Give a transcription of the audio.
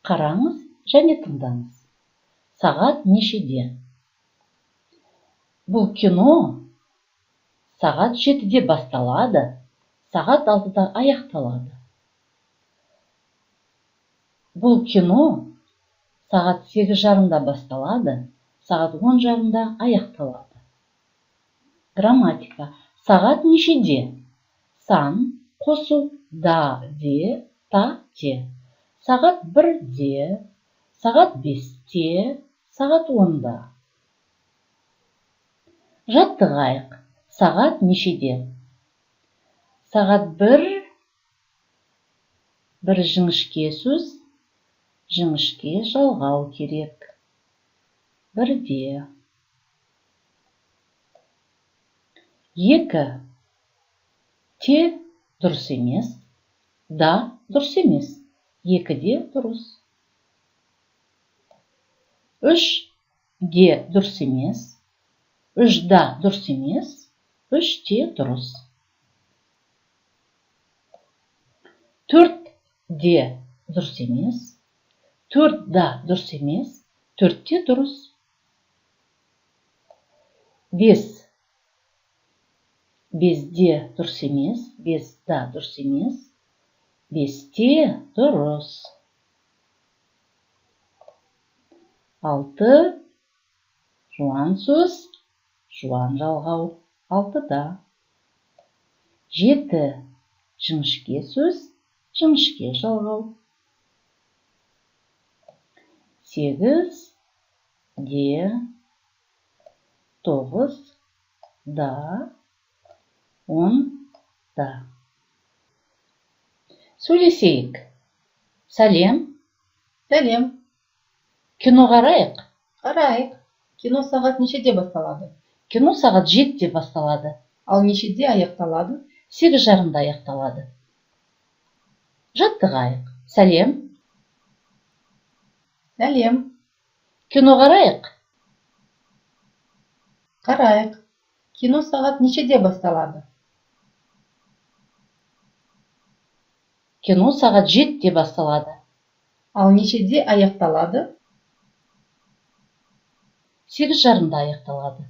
Қараңыз және тыңдаңыз. Сағат нешеде? Бұл кино сағат 7-де басталады, сағат 6-да аяқталады. Бұл кино сағат 8:30-да басталады, сағат 10:30-да аяқталады. Грамматика. Сағат нешеде? Сан қосу да, де, та, те. Сағат 1-де, сағат 5-те, сағат 10-да. Жаттығайық. Сағат нешеде? Сағат 1, бір жіңішке сөз, жіңішке жалғау керек. 1-де. 2. Те дұрыс емес, да дұрыс емес. 2-де дұрыс. 3 де дұрыс емес, 3 да дұрыс емес, 3 те дұрыс. 4 де дұрыс емес, 4 да дұрыс емес, 4 те дұрыс. 5. 5 де дұрыс емес, 5 да дұрыс емес, 5 те дұрыс. 6. Жуан сөз, жуан жалғау, 6-да. 7. Жіңішке сөз, жіңішке жалғау. 8 де, 9 да, 10 да. Сөйлесейік. Сәлем. Сәлем. Кино қарайық. Қарайық. Кино сағат нешеде басталады? Кино сағат 7-де басталады. Ал нешеде аяқталады? 8:30-да аяқталады. Жаттығайық. Сәлем. Сәлем. Кино қарайық. Қарайық. Кино сағат нешеде басталады? Кино сағат 7-де басталады. Ал нешеде аяқталады? 8:30-да аяқталады.